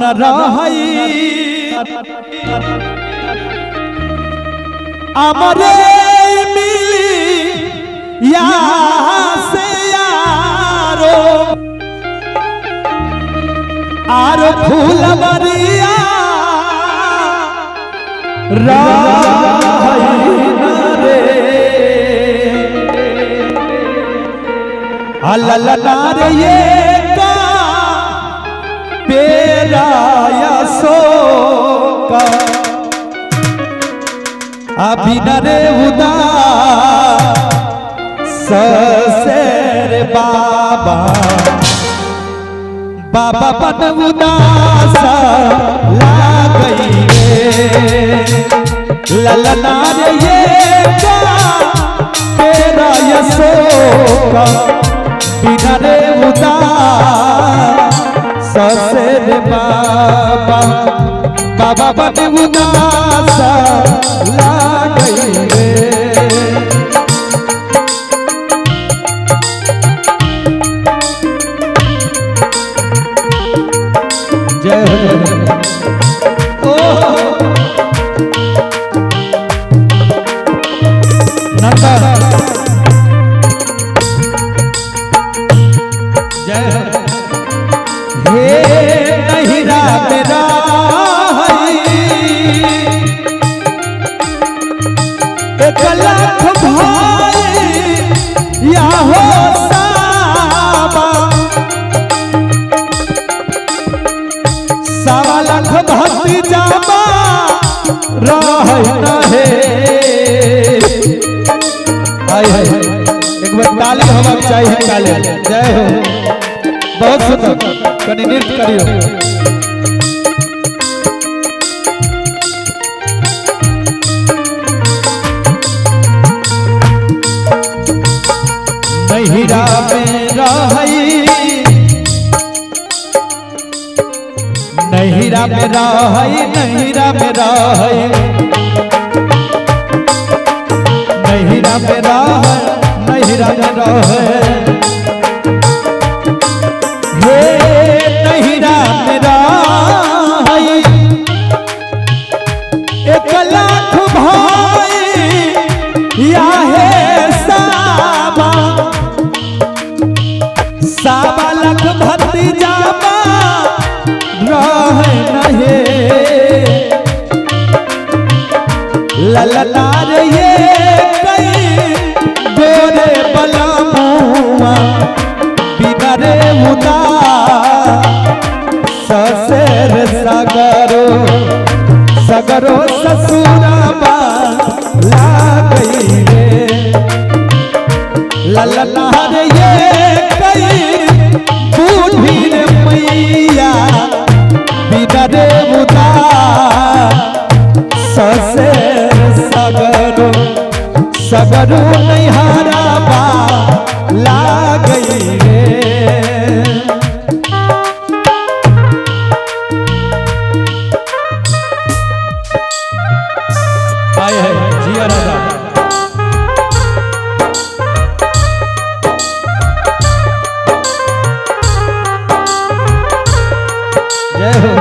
न रहई अमरे मिली या से यारो आरो फूलवरिया रहई न रे ललना रे ये का पेराया सो का अभी न रे उदास ससेर बाबा बाबा बन उदास लागई रे ललना रे ये का पेराया सो का बिना रे उदास ससेर बाबा बाबा बन उदास लागई रे। जय हो ओ नंदा जय हो हे नहिरा मेरा एक लाख भाई या हो साबा सवा लाख भक्ति जाबा रह न हे। हाय हाय एक बार ताली होवा के चाहिए ताली। जय हो बहुत सुंदर कनी नृत्य करियो। नहिरा में रहई नहिरा में रहई नहिरा में रहई नहिरा में रहई नहिरा में रहई हे नहिरा में रहई एक लाख भाई या हे साबा साबा लाख भतीजाबा रह नहे ललना रे ये कई गोरे बलमुआ बिना रे उदास ससेर सगरो सगरो ससुराबा लागई रे ललना रे ये कई बूढ़ी रे मैया बिना रे उदास ससेर सगरो सगरो नैहरा बा लागई रे। आए है जिया राजा जय हो।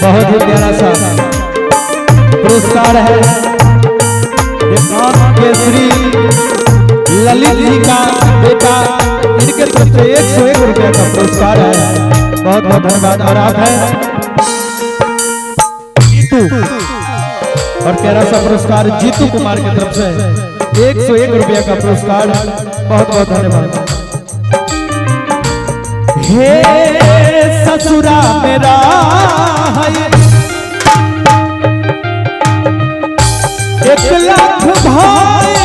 बहुत ही प्यारा सा पुरस्कार है केसरी ललित जी का बेटा, इनके तरफ से 101 रुपये का पुरस्कार है। बहुत बहुत धन्यवाद। और आप है जीतू, और प्यारा सा पुरस्कार जीतू कुमार की तरफ से 101 रुपये का पुरस्कार। बहुत बहुत धन्यवाद। हे ससुरा मेरा है 1 लाख भाई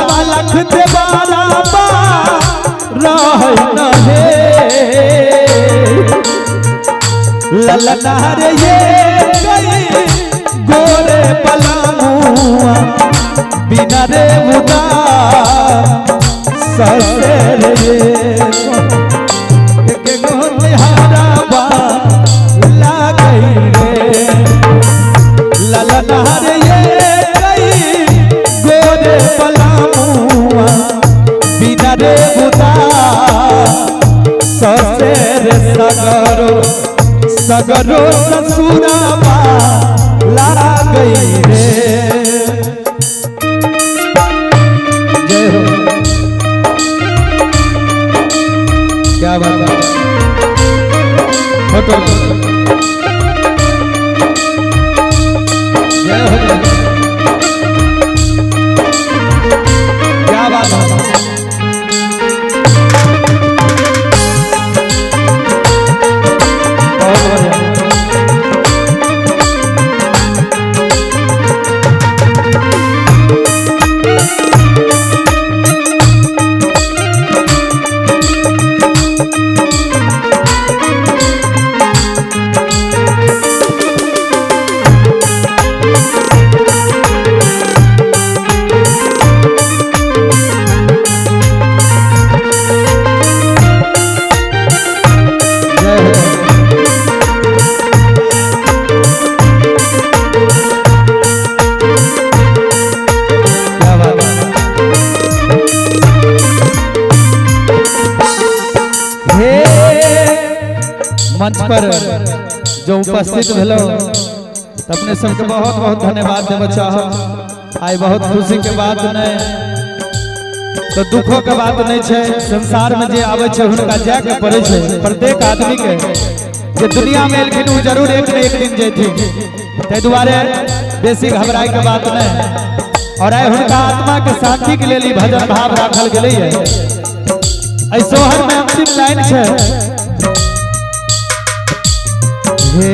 सवा लाख देवारा बा रहै न हे ललना रे ये गई गोरे पलामुआ बिना रे मुदा ससे रे एक गोरे हारा बा लागई रे ललना रे ये गई गोरे पलामुआ बिना रे मुदा ससे रे सगरो सगरो ससुराबा लागई रे। जय हो, क्या बात है। फोटो जय हो, क्या बात है। मंच पर जो उपस्थित भेलो अपने सबके बहुत बहुत धन्यवाद देव चाह। आई बहुत खुशी के बात नहीं तो दुखों के बात नहीं है। संसार में जे आवे छे हुनका जाय के पड़े छे। प्रत्येक आदमी के जे दुनिया में एलखिन उ जरूर एक न एक दिन जैथिन, ताहि दुआरे बेसी घबराए के बात नहीं। और आई हुनका आत्मा के शांति के लिए भजन भाव राखल गेलै है। एहि सोहर में अंतिम लाइन छे हे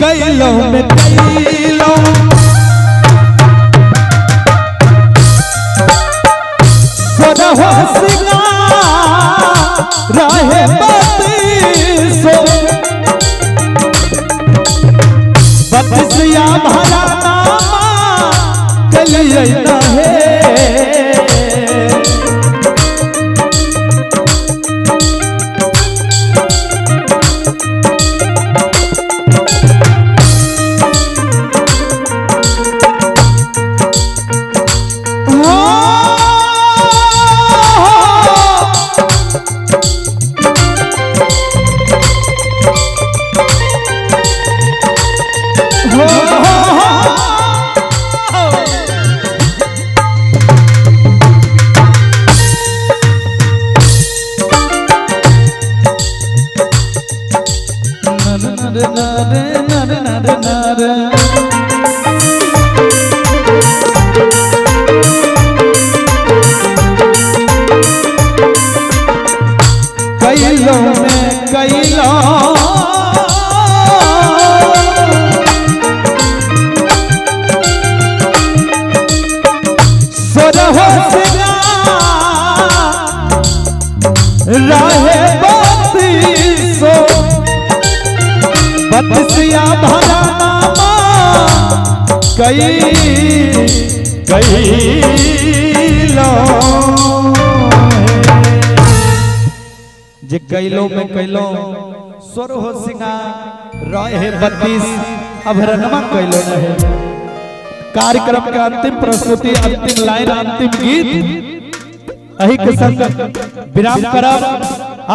कैलो में कैलो सोना सिंगार रहे बत्तीसो बत्तीसिया भरा नामा कलिए न हे। कैलो में कैलो सोरहो सिंगार रहे बत्तीसो बत्तीसिया भरा नामा कई कैलो जे कैलो में कैलो सोरहो सिंगार रहे 32 अभरणमा कैलो नहीं। कार्यक्रम के अंतिम प्रस्तुति, अंतिम लाइन, अंतिम गीत अही के संग विराम करब।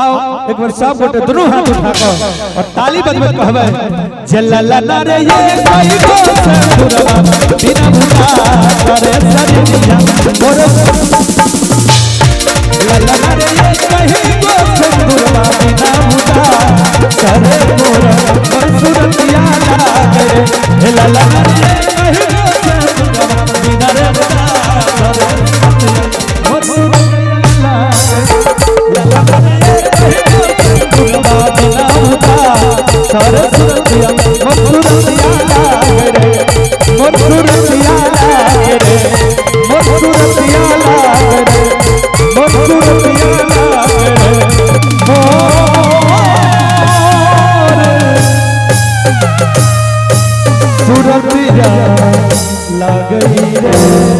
आओ एक बार सब गोटे दोनों हाथ उठा कर और ताली बजबैत कहबै जलला रे ये कोई गो ससुरवा बिना भुला करे सरिया मोर ललला रे ये कही गो ससुरवा बिना भुला करे मोर ससुरतिया लागे ललला रे कही गो ससुरवा बिना रे भुला करे मोर ससुरतिया लागे ललला रे कही गो ससुरवा बिना भुला करे सरिया मोर ससुरतिया। गई रे।